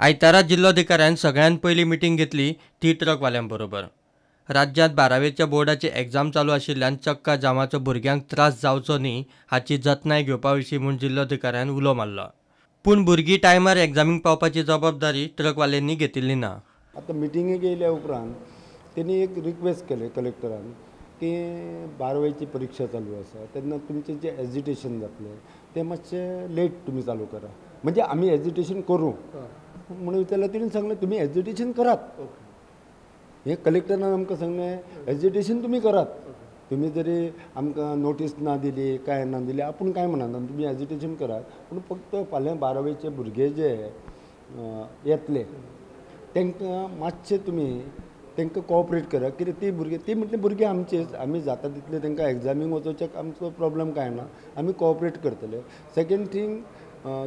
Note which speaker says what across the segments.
Speaker 1: आयतारा जिल्लोधिकाऱ्यान सगळ्यांत पयली मिटींग घेतली ती ट्रकवाल्यां बरोबर. राज्यांत बारावेच्या बोर्डाची एग्जाम चालू आशिल्ल्यान चक्का जामाचो भुरग्यांक त्रास जावचो न्ही हाची जतनाय घेवपा विशीं म्हूण जिल्लोधिकाऱ्यान उलो मारलो. पूण भुरगीं टायमार एग्जामीक पावपाची जबाबदारी ट्रकवाल्यांनी घेतिल्ली ना.
Speaker 2: आतां मिटिंगेक येयल्या उपरांत तेणी एक रिक्वेस्ट केलें कलेक्टरान की बारावेची परिक्षा चालू आसा तेन्ना तुमचें जें एजिटेशन जातलें तें मातशें लेट तुमी चालू करा, म्हणजे आमी एजिटेशन करूं म्हणून विचारलें. तेणी सांगलें तुमी एजिटेशन करात. हें कलेक्टरान आमकां सांगलें एजिटेशन तुमी करात, तुमी जरी आमकां नोटीस ना दिली कांय ना दिली आपूण कांय म्हणना, तुमी एजिटेशन करात, पूण फक्त फाल्यां बारावेचे भुरगे जे येतले तांकां मातशें तुमी तांकां कॉपरेट करा. कित्याक ती भुरगीं ती म्हटलीं भुरगीं आमचीच, आमी जाता तितले तांकां एग्जामीक वचोवचें आमचो प्रोब्लम कांय ना, आमी कॉपरेट करतले. सेकेंड थींग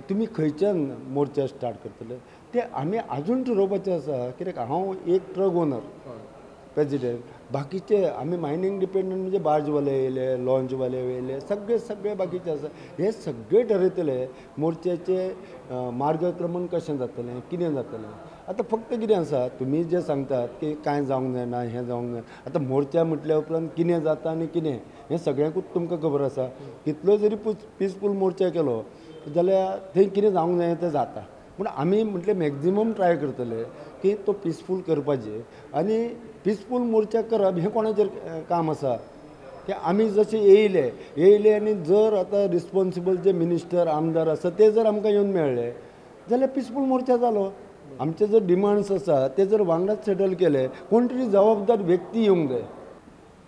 Speaker 2: तुमी खंयच्यान मोर्चा स्टार्ट करतले ते आमी आजून ठरोवपाचें आसा. कित्याक हांव एक ट्रक ओनर प्रेजिडेंट, बाकीचे आमी मायनींग डिपेंडंट म्हणजे बार्जवाले येयले, लॉन्चवाले येयले, सगळे सगळे बाकीचे आसा. हे सगळे ठरयतले मोर्चाचे मार्गक्रमण कशें जातलें कितें जातलें. आतां फक्त कितें आसा तुमी जे सांगतात की कांय जावंक जायना हें जावंक जायना, आतां मोर्चा म्हटल्या उपरांत कितें जाता आनी कितें हें सगळ्यांकूच तुमकां खबर आसा. कितलो जरी पिसफूल मोर्चा केलो जाल्यार थंय कितें जावंक जायना तें जाता. पूण आमी म्हटलें मॅक्झिमम ट्राय करतले की तो पिसफूल करपाचें आनी पिसफूल मोर्चा करप हें कोणाचेर काम आसा की आमी जशे येयले येयले आनी जर आतां रिस्पोन्सिबल जे मिनिस्टर आमदार आसा ते जर आमकां येवन मेळ्ळे जाल्यार पिसफूल मोर्चा जालो. आमचे जर डिमांड्स आसा ते जर वांगडाच सेटल केले, कोण तरी जबाबदार व्यक्ती येवंक जाय.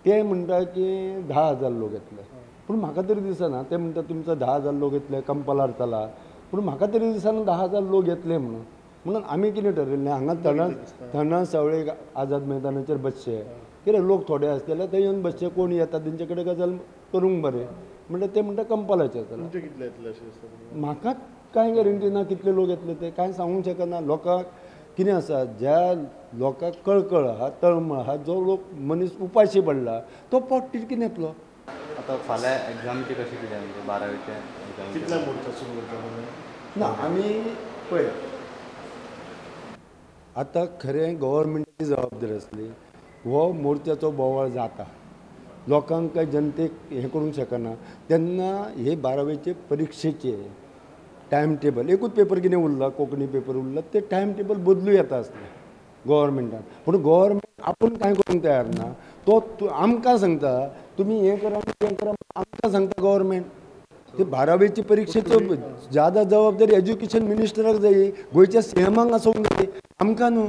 Speaker 2: ते म्हणटा की 10,000 लोक येतले, पूण म्हाका तरी दिसना. ते म्हणटा तुमचो 10,000 लोक येतले कंपालार चला, पूण म्हाका तरी दिसना 10,000 लोक येतले म्हणून. म्हणून आमी कितें ठरयल्लें हांगा थंडा सावळे आझाद मैदानाचेर बसचे, कित्याक लोक थोडे आसतले जाल्यार थंय येवन बसचे, कोण येता तेंचे कडेन गजाल करूंक बरें म्हणटा. ते म्हणटा कंपालाचेर चला. म्हाका कांय गॅरंटी ना कितले लोक येतले ते कांय सांगूंक शकना. लोकांक कितें आसा, ज्या लोकांक कळकळ आहा तळमळ आहा, जो लोक मनीस उपाशी पडला तो पोट तिडकीन येतलो.
Speaker 3: आतां फाल्यां एग्जामची कशी कितें म्हणजे बारावेचे
Speaker 4: कितले मोर्चा सुरू करता
Speaker 2: ना आमी पळय आतां खरें गव्हर्मेंटाची जबाबदारी आसली हो मोर्चाचो बोवाळ जाता, लोकांक काय जनतेक हें करूंक शकना. तेन्ना हे बारावेचे परिक्षेचे टायम टेबल एकूच पेपर कितें उरला, कोंकणी पेपर उरला, ते टायम टेबल बदलूं येता आसलें गव्हर्मेंटान. पूण गव्हर्मेंट आपूण कांय करूंक तयार ना. तो आमकां सांगता तुमी हें करा तें करा, आमकां सांगता गव्हर्मेंट. ते बारावेची परिक्षेचो ज्यादा जबाबदारी एज्युकेशन मिनिस्टराक जाय, गोंयच्या सीएमाक आसूंक जाय, आमकां न्हू.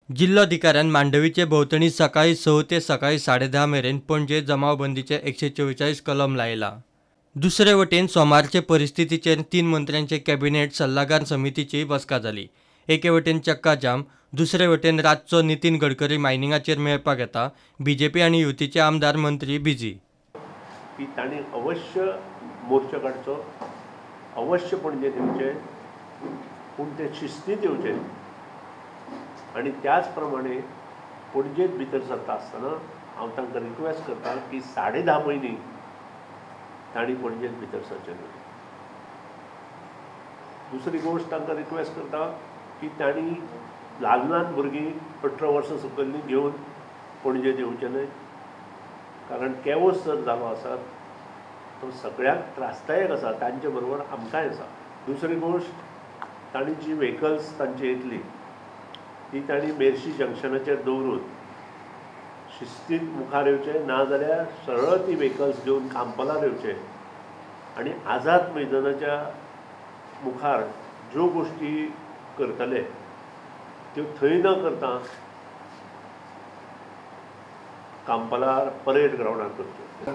Speaker 1: जिल्लोधिकाऱ्यान मांडवीचे भोंवतणी सकाळीं 6 ते सकाळीं 10:30 मेरेन पणजे जमावबंदीचे 144 कलम लायला. दुसरे वटेन सोमारचे परिस्थितीचेर 3 मंत्र्यांचे कॅबिनेट सल्लागार समितीची बसका जाली. एके वटेन चक्का जाम, दुसरे वटेन रातचो नितीन गडकरी मायनिंगाचेर मेळपाक येता. बीजेपी आनी युतीचे आमदार मंत्री बिजी
Speaker 4: की तांणी अवश्य मोर्चा काडचो, अवश्य पणजेत येवचें, पूण ते शिस्तीत येवचें आनी त्याच प्रमाणे पणजेत भितर सरता आसतना हांव तांकां रिक्वेस्ट करता की 10:30 पयलीं तांणी पणजेत भितर सरचें न्हय. दुसरी गोश्ट तांकां रिक्वेस्ट करता की तांणी ल्हान ल्हान भुरगीं 18 वर्सां सकयलीं घेवन पणजेत येवचें न्हय, कारण केवस जर जालो आसा तो सगळ्यांक त्रासदायक आसा, तांचे बरोबर आमकांय आसा. दुसरी गोश्ट तांणी जी व्हेकल्स तांची येतली ती तांणी मेर्शी जंक्शनाचेर दवरून शिस्तीत मुखार येवचें, नाजाल्यार सरळ ती व्हेकल्स घेवन कांपालार येवचें आनी आझाद मैदानाच्या मुखार ज्यो गोश्टी करतले त्यो थंय न करता कांपालार परेड ग्रावंडार करच्यो.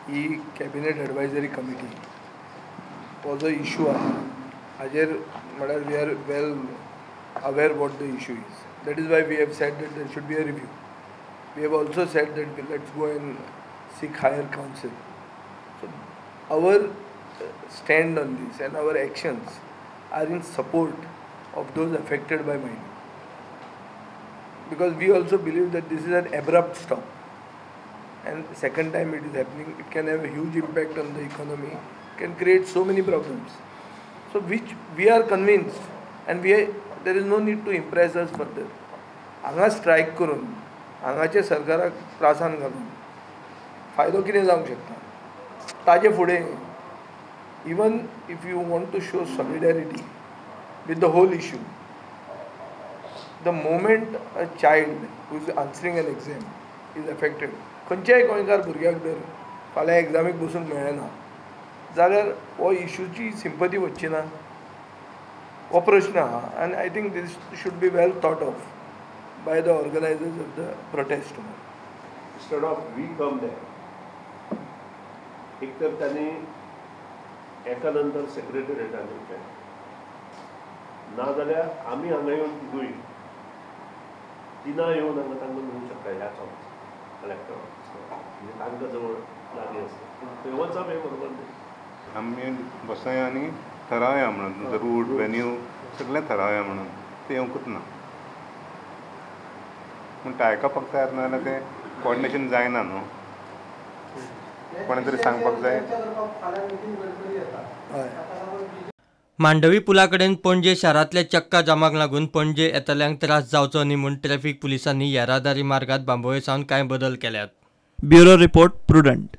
Speaker 5: ही कॅबिनेट एडवायजरी कमिटी हो जो इशू आहा हाजेर म्हळ्यार we are well aware what the issue is. That is why we have said that there should be a review. We have also said that let's go and seek higher counsel. So our stand on this and our actions are in support of those affected by mining, because we also believe that this is an abrupt stop and second time it is happening, it can have a huge impact on the economy, can create so many problems. So which we are convinced and we There is no need to impress us further. हांगा strike करून हांगाचे सरकाराक त्रासान घालून फायदो कितें जावंक शकता? ताजे फुडें even if you want to show solidarity with the whole issue, the moment a child who is answering an exam is affected, खंयच्याय गोंयकार भुरग्याक जर फाल्यां एग्जामीक बसूंक मेळ्ळें ना जाल्यार हो इशूची सिंपती वचची ना, हो प्रश्न आहा. आनी I think this should be well thought of by the organisers of the protest.
Speaker 4: Instead of we come there, एक तर त्यांनी एका नंतर सेक्रेटरीएटान येवचें, नाजाल्यार आमी हांगा येवन तिगूय तिनां येवन हांगा तांकां मेळूंक शकता ह्याच ऑफिसांत, कलेक्टर ऑफिसांत, म्हणजे तांकां जवळ लागीं आसता. पूण थंय वचप हें बरोबर न्ही.
Speaker 6: आमी बसया आनी थरावया म्हणून रूट वेन्यू सगळें थरावया म्हणून तें येवंकूच ना. पूण ते आयकपाक तयार ना जाल्यार तें कोऑर्डिनेशन जायना न्हू. कोणें तरी सांगपाक जाय.
Speaker 1: मांडवी पुला कडेन पणजे शारांतल्या चक्का जामाक लागून पणजे येतल्यांक त्रास जावचो न्ही म्हूण ट्रॅफिक पुलिसांनी येरादारी मार्गांत बांबोळे सावन कांय बदल केल्यात.
Speaker 7: Bureau report, Prudent.